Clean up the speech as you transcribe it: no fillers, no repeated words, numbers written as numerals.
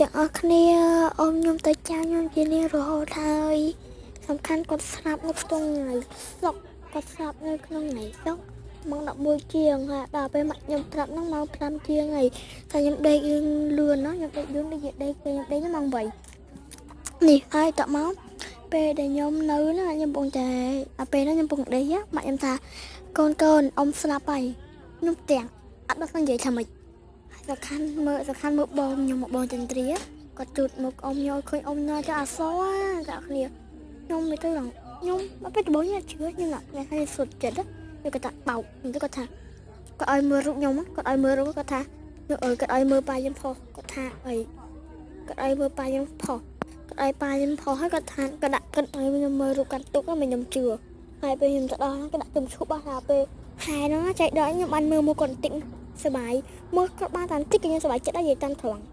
ទាំងអស់គ្នាអ៊ំខ្ញុំទៅចាំខ្ញុំជានេះរហូតហើយសំខាន់គាត់ស្លាប់នៅក្នុងថ្ងៃសុក្រគាត់ស្លាប់នៅក្នុងថ្ងៃសុក្រម៉ោង11ជាងហើយដល់ពេលម៉ាក់ខ្ញុំប្រាប់ហ្នឹងម៉ោង5ជាងហើយតែខ្ញុំដេកលឿនលឿនណាខ្ញុំដេកលឿនដូចជាដេកពេលខ្ញុំដេកហ្នឹងម៉ោង8នេះហើយតមកពេលដែលខ្ញុំនៅណាខ្ញុំកំពុងតែអាពេលហ្នឹងខ្ញុំកំពុងដេកម៉ាក់ខ្ញុំថាកូនកូនអ៊ំស្លាប់ហើយខ្ញុំទាំងអត់ដឹងនិយាយថាម៉េច សំខាន់មើលសំខាន់មើលបងខ្ញុំមកបងចន្ទ្រាគាត់ជូតមកអ៊ំខ្ញុំឃើញអ៊ំណាចអសចាគ្នាខ្ញុំមិនទៅឡើងខ្ញុំមកពេលដំបូងខ្ញុំជឿខ្ញុំណាខ្ញុំឲ្យសុទ្ធចិត្តខ្ញុំគាត់ថាបោកខ្ញុំទៅគាត់ថាគាត់ឲ្យមើលរូបខ្ញុំគាត់ឲ្យមើលរូបគាត់ថាខ្ញុំអើយគាត់ឲ្យមើលប៉ាខ្ញុំផុសគាត់ថាអីគាត់ឲ្យមើលប៉ាខ្ញុំផុសគាត់ឲ្យប៉ាខ្ញុំផុសហើយគាត់ថាគាត់ដាក់គាត់ឲ្យខ្ញុំមើលរូបកាន់ទុកមិនខ្ញុំជឿហើយពេលខ្ញុំទៅដល់គាត់ដាក់ទំឈប់បាថាពេលហែហ្នឹងចៃដន្យខ្ញុំបានមើលមកគាត់បន្តិចសบายមើលគាត់បានតែបន្តិចក៏ខ្ញុំសប្បាយចិត្តដែរនិយាយតាមត្រង់។